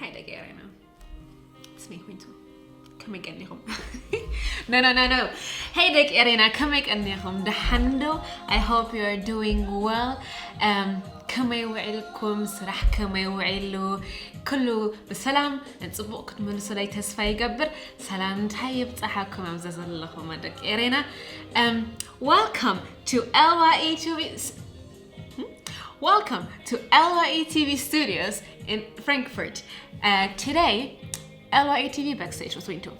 Hi ደቂ ኤሬና። ስሜ ኮይንቱ። ከመይ ቀኒኹም? No, no, no, no. Hey ደቂ ኤሬና፣ ከመይ ቀኒኹም? ደሓን ዶ? I hope you are doing well. Um, ከመይ ውዒልኩም? ስራሕ ከመይ ውዒሉ? ኩሉ ብሰላም ጽቡቕ ክትመልሱለይ ተስፋ ይገብር። ሰላምታይ ይብጻሓኩም ኣብዛ ዘለኹም ደቂ ኤሬና። Um, welcome to L Y E T V. Hmm? Welcome to L Y E T V Studios in Frankfurt. Uh, today, L Y E T V Backstage with Winto.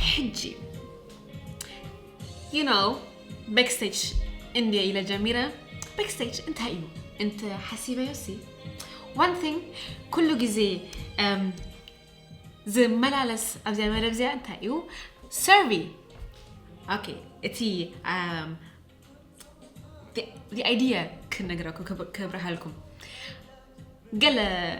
ሕጂ you know, backstage እንድየ ኢለ ጀሚረ። Backstage እንታይ እዩ እንተ ሓሲበዮ ሲ፣ one thing ኩሉ ግዜ um, ዝመላለስ ኣብዚኣ መደብ እዚኣ እንታይ እዩ? Survey. Okay, እቲ um, the, the idea ክነግረኩም፣ ክብ- ከብርሃልኩም። ገለ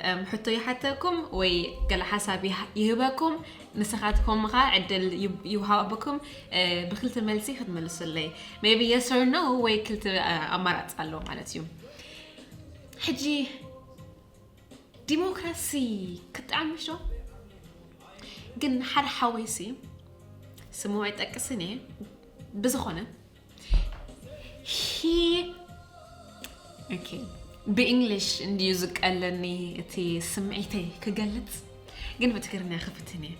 um, ሕቶ ይሓተኩም ወይ ገለ ሓሳብ ይሃ- ይህበኩም። ንስኻትኩም ኸዓ ዕድል ይብ- ይውሃበኩም። Uh, ብክልተ መልሲ ክትመልሱለይ። Maybe yes or no ወይ ክልተ uh, ኣማራፂ ኣሎ ማለት እዩ። ሕጂ ዲሞክራሲ ክጠዓምሽ ዶ? ግን ሓደ ሓወይሲ ስሙ ኣይጠቅስን እየ። ብዝኾነ he okay ብእንግሊሽ እንድዩ ዝቀለኒ እቲ ስምዒተይ ክገልጽ፣ ግን ብትግርኛ ክፍትን እየ።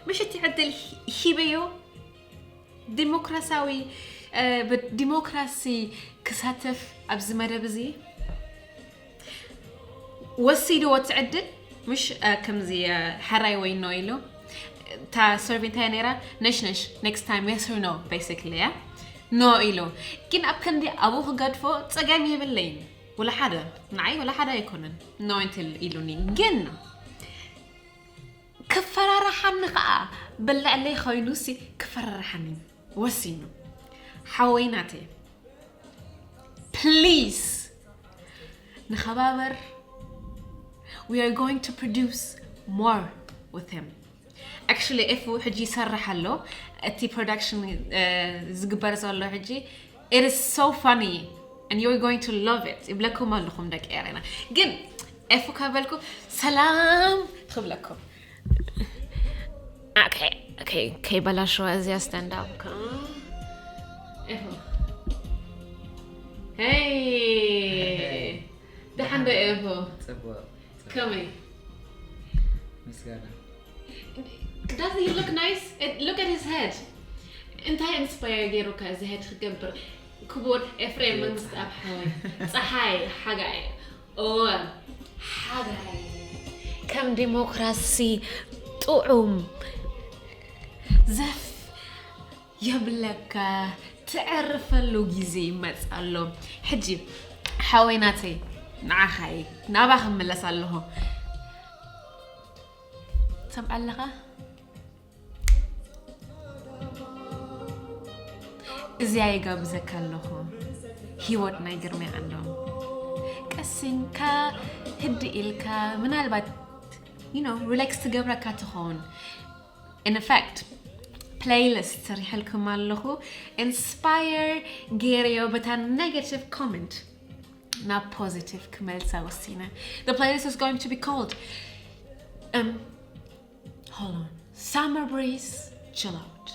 ምሽ እቲ ዕድል ሂበዮ ዲሞክራሲያዊ ብዲሞክራሲ ክሳተፍ ኣብዚ መደብ እዚ ወሲድዎ እቲ ዕድል። ምሽ ከምዚ ሕራይ ወይ ኖ ኢሉ እታ ሰርቪ እንታይ ነይራ? ነሽ ነሽ next time yes or no basically እያ። ኖ ኢሉ ግን ኣብ ክንዲ ኣብኡ ክገድፎ ጸገም የብለይን። ወላ ሓደ ንዓይ ወላ ሓደ ኣይኮነን። ኖ እንትን ኢሉኒ ግን ክፈራርሓኒ ኸዓ ብልዕለይ ኮይኑሲ ክፈራርሓኒ ወሲኑ። ሓወይ ናተይ please ንኸባበር we are going to produce more with him. Actually ኤፉ ሕጂ ይሰርሕ ኣሎ። እቲ production ዝግበር ዘሎ ሕጂ it is so funny and you're going to love it ይብለኩም ኣለኹም ደቂ ኤሬና። ግን ኤፉ ከበልኩ ሰላም ክብለኩም። Okay, okay, okay, በላሸዋ እዚኣ stand up. Hey. ደሓን ዶ ኤፉ? ጽቡቕ። ከመይ? ምስጋና። Doesn't he look nice? Look at his head. እንታይ ኢንስፓየር ገይሩካ እዚ ሄድ ክገብር? ክቡር ኤፍሬም መንግስት ኣብ ሓወይ ጸሓይ ሓጋይ እወ ሓጋይ ከም ዲሞክራሲ ጥዑም ዘፍ የብለካ ትዕርፈሉ ግዜ ይመጽ ኣሎ። ሕጂ ሓወይ ናተይ ንዓኻ እየ ናባኻ ክምለስ ኣለኹ። ትሰምዓ ኣለኻ? እዚኣ ይጋብዘካ ኣለኹ። ህይወት ናይ ግርማይ ዓንዶም ቀሲንካ ህድእ ኢልካ ምናልባት you know relax ትገብረካ ትኸውን። In fact playlist ሰሪሐልኩም ኣለኹ። Inspire ገይረዮ በታ negative comment ናብ positive ክመልሳ ወሲነ። The playlist is going to be called um, hold on, Summer Breeze Chill Out.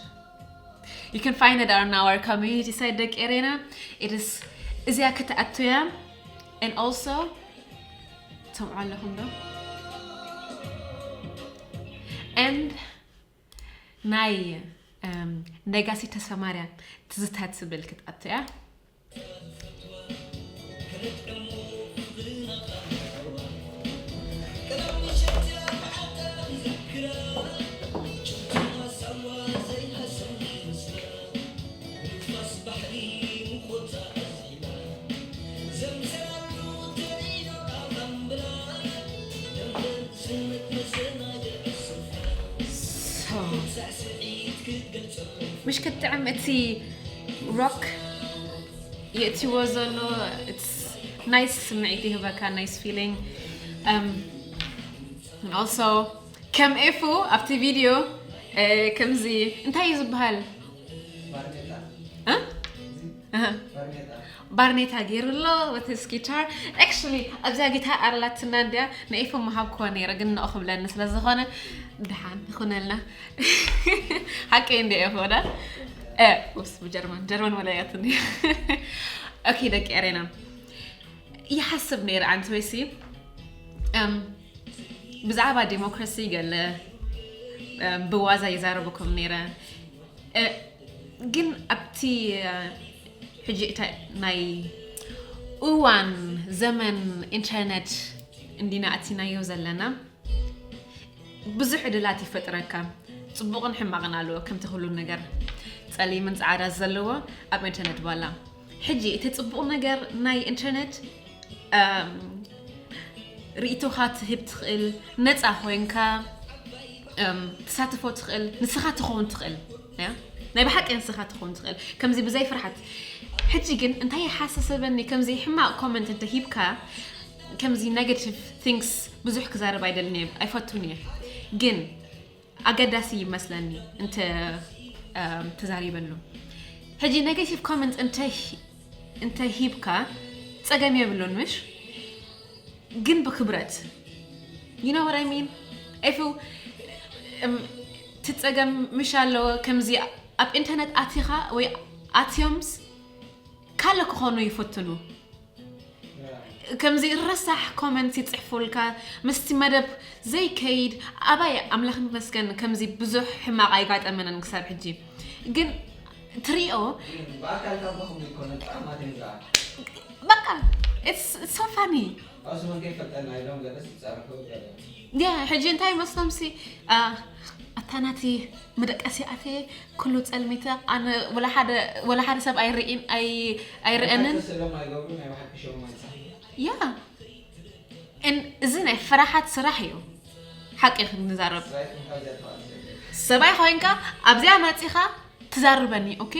You can find it on our community site ደቂ ኤሬና። It is እዚኣ ክትኣቱ እያ። And also ትሰምዑ ኣለኹም ዶ? And ናይ um, ነጋሲ ተስፋማርያም ትዝታ ትብል ክትኣቱ እያ። ምሽ ክትጥዕም እቲ ሮክ የእትዎ ዘሎ ናይስ ስምዒት ይህበካ ናይስ feeling። Also ከም ኤፉ ኣብቲ ቪድዮ ከምዚ እንታይ እዩ ዝበሃል? ባርኔታ ገይሩ ኣሎ with his guitar። Actually ኣብዚኣ ጊታር ኣላትና እንድያ ንኤፎ ምሃብክዎ ነይረ፣ ግን ንኦ ክብለኒ ስለ ዝኾነ ድሓን ይኹነልና። ሓቂ እንዲ ኤፎ ዳ ውስ ብጀርመን ጀርመን ወላያትኒ። ኦኬ ደቂ ኤሬና ይሓስብ ነይረ ኣንቲ ወይሲ ብዛዕባ ዲሞክራሲ ገለ ብዋዛ ይዛረበኩም ነይረ። ግን ኣብቲ ሕጂ እታ ናይ እዋን ዘመን ኢንተርነት እንዲና ኣቲናዮ ዘለና ብዙሕ ዕድላት ይፈጥረካ። ጽቡቕን ሕማቕን ኣለዎ ከምቲ ኩሉ ነገር ጸሊምን ጻዕዳ ዘለዎ ኣብ ኢንተርነት ባላ። ሕጂ እቲ ጽቡቕ ነገር ናይ ኢንተርነት ርእይቶኻ ትህብ ትኽእል፣ ነፃ ኮይንካ ተሳትፎ ትኽእል፣ ንስኻ ትኸውን ትኽእል። ናይ ብሓቂ ንስኻ ትኸውን ትኽእል ከምዚ ብዘይ ፍርሓት። ሕጂ ግን እንታይ ይሓሳሰበኒ፣ ከምዚ ሕማቕ ኮመንት እንተ ሂብካ፣ ከምዚ negative things ብዙሕ ክዛረብ ኣይደልን እየ፣ ኣይፈቱን እየ። ግን ኣገዳሲ ይመስለኒ እንተ ተዛሪበሉ። ሕጂ negative comment እንተ ሂብካ ጸገም የብሉን ምሽ፣ ግን ብክብረት። You know what I mean? ኤፉ ትጸገም ምሽ ኣለዎ ከምዚ ኣብ ኢንተርነት ኣቲኻ ወይ ኣትዮምስ ካለ ክኾኑ ይፈትኑ። ከምዚ ረሳሕ ኮመንት ይጽሕፉልካ ምስቲ መደብ ዘይከይድ። ኣባይ ኣምላኽ ይመስገን ከምዚ ብዙሕ ሕማቕ ኣይጋጠመንን ክሳብ ሕጂ። ግን ትሪኦ ብኣካል ካብ ኹም ይኮነ ጣዕማት ይንዛ በቃ it's so funny። ኣሱ መንከይ ፈልጠና ኢሎም ገለስ ይጻርሑ ገለ ያ ሕጂ እንታይ መስሎም ሲ ኣታ ናቲ መደቀሲ ኣትየ ኩሉ ጸልሚተ ኣነ ወላ ሓደ ወላ ሓደ ሰብ ኣይርእን ኣይ ኣይርእንን ስሎም ኣይገብሩ ናይ ብሓቂ ሸው ማንሳ ያ እን እዚ ናይ ፍራሓት ስራሕ እዩ። ሓቂ ክንዛረብ ስራይ ክንካዚያ ተዋዘ ሰባይ ኮይንካ ኣብዚኣ መጺኻ ትዛርበኒ። ኦኬ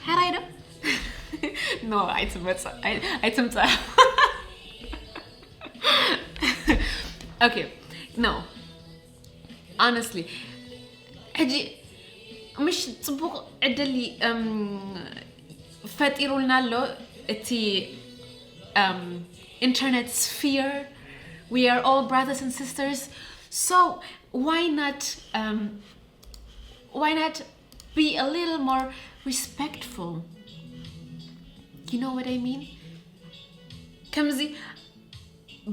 ሓራይ ዶ ኖ ኣይትመጽ ኣይትምጻ ኦኬ ኖ honestly ሕጂ ምሽ ጽቡቕ ዕድል ፈጢሩልና ኣሎ እቲ internet sphere. We are all brothers and sisters, so why not um, why not be a little more respectful? You know what I mean? ከምዚ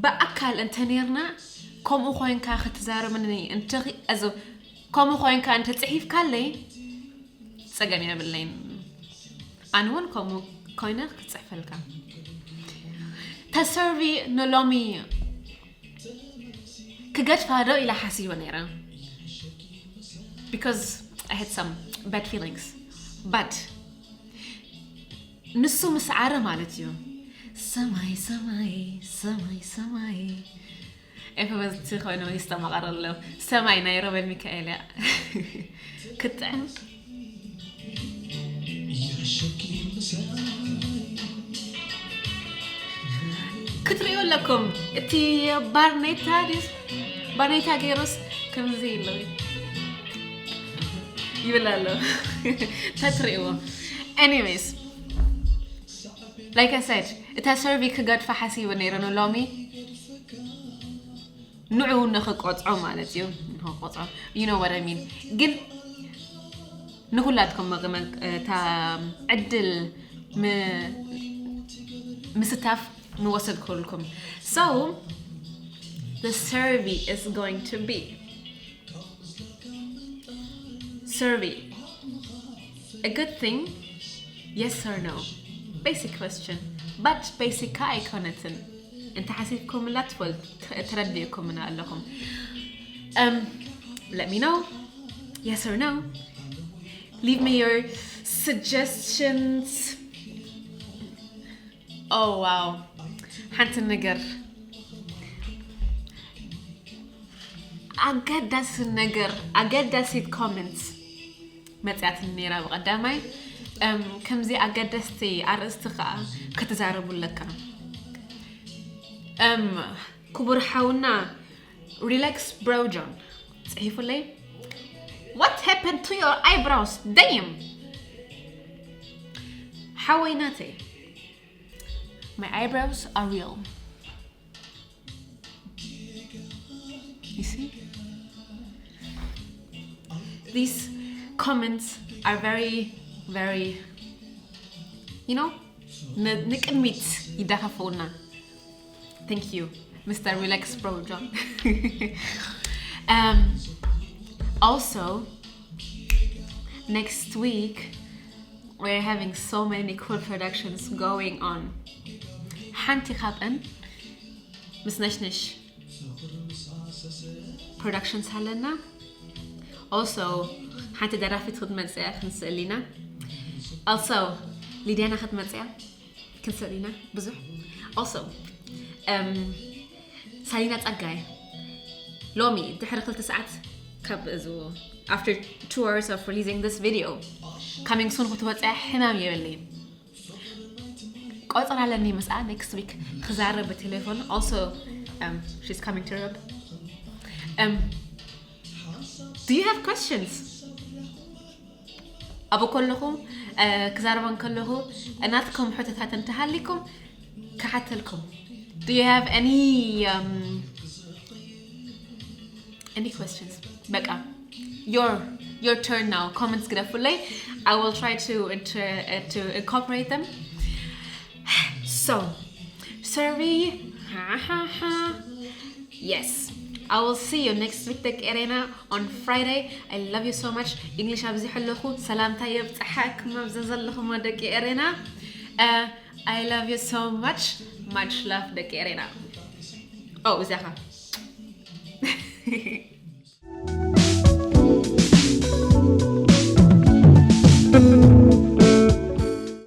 ብኣካል እንተ ነርና ከምኡ ኮይንካ ክትዛረብኒ እንተ እዚ ከምኡ ኮይንካ እንተ ጽሒፍካለይ ጸገም የብለይን። ኣነ እውን ከምኡ ኮይነ ክጽሕፈልካ ተሰርቪ ንሎሚ ክገድፋ ዶ ኢላ ሓሲበ ነይረ because I had some bad feelings but ንሱ ምስ ዓረ ማለት እዩ ሰማይ ሰማይ ሰማይ ሰማይ ኤፈበዝቲ ኮይኑ ይስተማቐር ኣሎ ሰማይ ናይ ሮቤል ሚካኤል እያ ክትጥዕም ክትሪኡ ኣለኩም እቲ ባርኔታ ድስ ባርኔታ ገይሩስ ከምዚ ኢሉ ይብል ኣሎ ተትሪእዎ anyways like I said እታ ሰርቪ ክገድፋ ሓሲቡ ነይሩ ንሎሚ ንዑ ንኽቆፅዖ ማለት እዩ ንኽቆፅዖ you know what I mean ግን ንኩላትኩም መቕመ እታ ዕድል ምስታፍ ንወሰድኩልኩም so the survey is going to be survey a good thing yes or no basic question but basic ካ ኣይኮነትን እንተ ሓሲብኩምላ ትፈልጡ ተረዲእኩምና ኣለኹም um, let me know yes or no leave me your suggestions oh wow ሓንቲ ነገር ኣገዳሲ ነገር ኣገዳሲት ኮመንት መፅያትኒ ነይራ ብቐዳማይ እም፣ ከምዚ ኣገደስቲ ኣርእስቲ ከዓ ክትዛረቡ ኣለካ እም፣ ክቡር ሓውና ሪላክስ ብራው ጆን ፅሒፉለይ what happened to your eyebrows damn ሓወይ ናተይ My eyebrows are real. You see? These comments are very, very, you know, ን- ንቅድሚት ይደፋፍኡና። Thank you, Mister Relax Bro John. Um, also, next week, we're having so many cool productions going on. ሓንቲ ካብአን ምስ ነሽነሽ productions ኣለና። Also ሓንቲ ደራፊት ክትመጽእ እያ ክንስእል ኢና። Also ሊድያና ክትመጽእ እያ ክንስእል ኢና ብዙሕ። Also um, ሳሊና ጸጋይ ሎሚ ድሕሪ ክልተ ሰዓት ካብ እዚ after two hours of releasing this video coming soon ክትወጽእ ሕማም የብለይን። ቆጸራ ኣለኒ ምስኣ next week ክዛረብ ብቴሌፎን። Also um, she's coming to Europe. Um, do you have questions? ኣብ ከለኹ ክዛረባ ከለኹ እናትኩም ሕቶታት እንተሃሊኩም ክሓተልኩም። Do you have any um, any questions? በቃ your your turn now. Comments ግደፉለይ. I will try to inter- uh, to incorporate them. So, Survey. Yes. I will see you next week ደቂ ኤሬና on Friday. I love you so much. English ኣብዚሐ ኣለኹ። ሰላምታ የብጽሓኩም ኣብዚ ዘለኹም ደቂ ኤሬና። Uh, I love you so much. Much love ደቂ ኤሬና። Oh እዚኻ